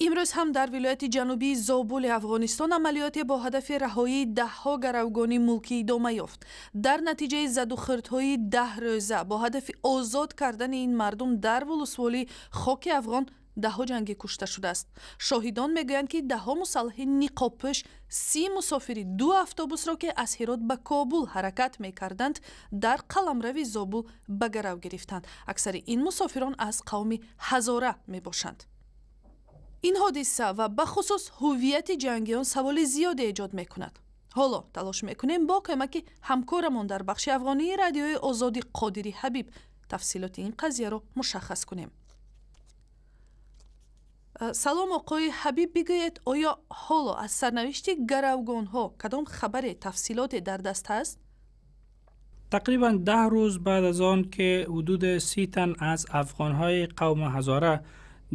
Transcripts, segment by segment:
Имрӯз ҳам дар вилояти ҷанубии Зобули Афғонистон амалиёте бо ҳадафи раҳоии даҳҳо гаравгони мулкӣ идома ёфт. Дар натиҷаи задухӯрдҳои 10 рӯза бо ҳадафи озод кардани ин мардум дар вулусволии Хоки Афғон даҳҳо ҷангӣ кушта шудааст. Шоҳидон мегӯянд, ки даҳҳо мусаллаҳи ниқобпӯш 30 мусофири ду автобусро, ки аз Ҳирот ба Кобул ҳаракат мекарданд, дар қаламрави Зобул ба гарав гирифтанд. Аксари ин мусофирон аз қавми ҳазора мебошанд. Ин ҳодиса ва бахусус ҳуввияти ҷангиён саволи зиёде эҷод мекунад. Ҳоло талош мекунем бо кӯмаки ҳамкорамон дар бахши афғонии Радиои Озодӣ Қодири Ҳабиб тафсилоти ин қазияро мушаххас кунем. Салом, оқои Ҳабиб, бигӯед, оё ҳоло аз сарнавишти гаравгонҳо кадом хабаре, тафсилоте дар даст ҳаст? تقریبا 10 روز بعد از آن که حدود 30 تن از افغانهای قوم هزاره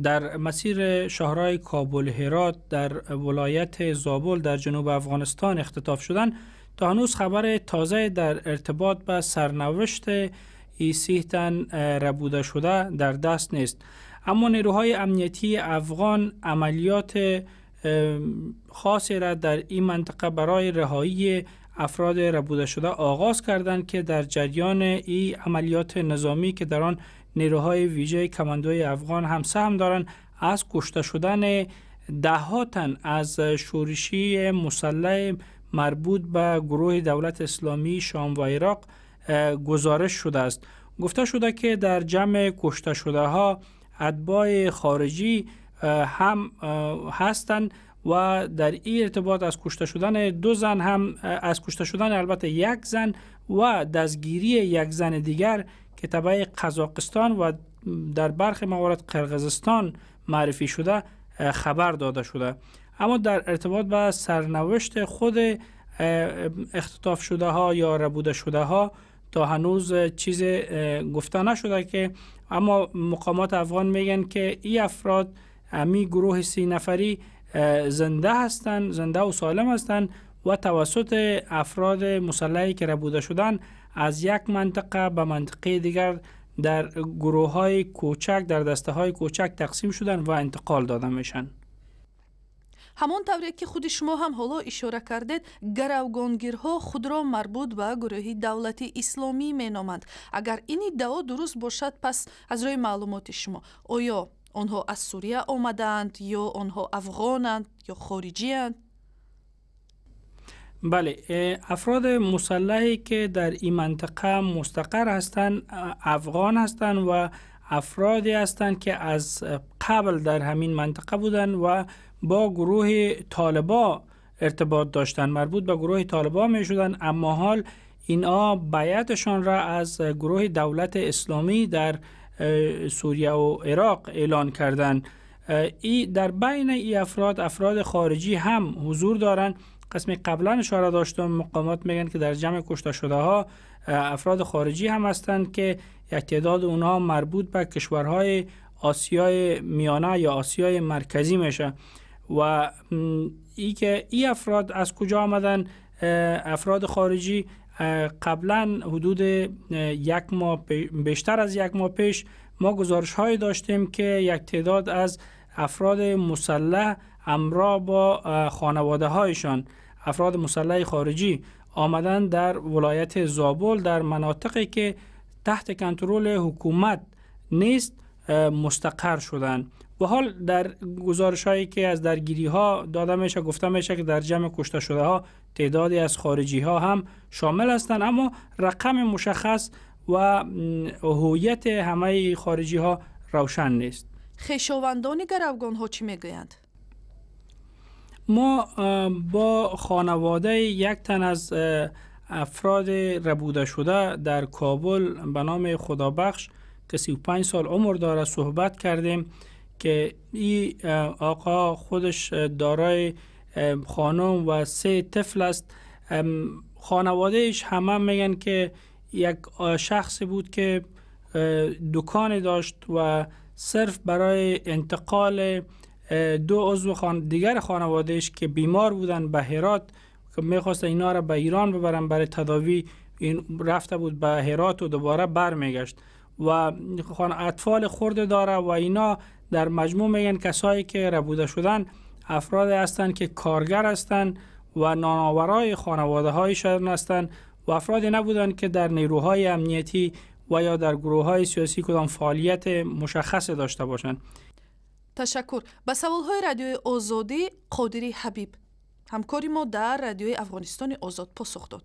در مسیر شاهراه کابل هرات در ولایت زابل در جنوب افغانستان اختطاف شدند، تا هنوز خبر تازه در ارتباط به سرنوشت ای 30 تن ربوده شده در دست نیست. اما نیروهای امنیتی افغان عملیات خاصی را در این منطقه برای رهایی افراد ربوده شده آغاز کردند که در جریان این عملیات نظامی که در آن نیروهای ویژه کماندوی افغان هم سهم دارند، از کشته شدن ده تن از شورشی مسلح مربوط به گروه دولت اسلامی شام و عراق گزارش شده است. گفته شده که در جمع کشته شده ها اتباع خارجی هم هستند و در این ارتباط از کشته شدن دو زن هم، از کشته شدن البته یک زن و دستگیری یک زن دیگر که تبع قزاقستان و در برخی موارد قرغیزستان معرفی شده خبر داده شده. اما در ارتباط به سرنوشت خود اختطاف شده ها یا ربوده شده ها تا هنوز چیز گفته نشده که اما مقامات افغان میگن که این افراد، امی گروه 30 نفری، زنده هستند، زنده و سالم هستند و توسط افراد مسلحی که ربوده شدن از یک منطقه به منطقه دیگر در گروه های کوچک، در دسته های کوچک تقسیم شدن و انتقال داده میشن. Ҳамон тавре ки худи шумо ҳам ҳоло ишора кардед, гаравгонгирҳо худро марбут ба гурӯҳи Давлати Исломӣ меноманд. Агар ин иддао дуруст бошад, пас аз рӯи маълумоти шумо, оё онҳо аз Сурия омадаанд ё онҳо афғонанд ё хориҷиянд? بله، افراد مسلحی که در این منطقه مستقر هستند افغان هستند و افرادی هستند که از قبل در همین منطقه بودند و با گروه طالبا ارتباط داشتند، مربوط به گروه طالبا می شدن. اما حال اینا بیعتشان را از گروه دولت اسلامی در سوریه و عراق اعلان کردند. ای در بین ای افراد، افراد خارجی هم حضور دارند. قسمی قبلا اشاره داشتم، مقامات میگن که در جمع کشته شده ها افراد خارجی هم هستند که یک تعداد اونها مربوط به کشورهای آسیای میانه یا آسیای مرکزی میشه. و ای که ای افراد از کجا آمدن، افراد خارجی، قبلا حدود یک ماه، بیشتر از یک ماه پیش ما گزارش های داشتیم که یک تعداد از افراد مسلح همراه با خانواده هایشان، افراد مسلح خارجی، آمدن در ولایت زابل در مناطقی که تحت کنترل حکومت نیست مستقر شدند. و حال در گزارش هایی که از درگیری ها داده میشه، گفته میشه که در جمع کشته شده ها تعدادی از خارجی ها هم شامل هستند، اما رقم مشخص و هویت همه خارجی ها روشن نیست. Хешовандони гаравгонҳо чӣ мегӯянд? ما با خانواده یک تن از افراد ربوده شده در کابل به نام خدابخش که 35 سال عمر داره صحبت کردیم که این آقا خودش دارای خانم و سه طفل است. خانوادهش همه میگن که یک شخصی بود که دکان داشت و صرف برای انتقال دو عضو دیگر خانوادهش که بیمار بودن به هرات، که میخواست اینا را به ایران ببرن برای تداوی، این رفته بود به هرات و دوباره برمیگشت و اطفال خرد داره و اینا در مجموع میگن کسایی که ربوده شدن افراد هستند که کارگر هستند و نانآورای خانواده هایشان هستند و افرادی نبودند که در نیروهای امنیتی و یا در گروه های سیاسی کدام فعالیت مشخص داشته باشند. Ташаккур. Ба саволҳои Радиои Озодӣ Қодири Ҳабиб, ҳамкори мо дар Радиои Афғонистони Озод, посух дод.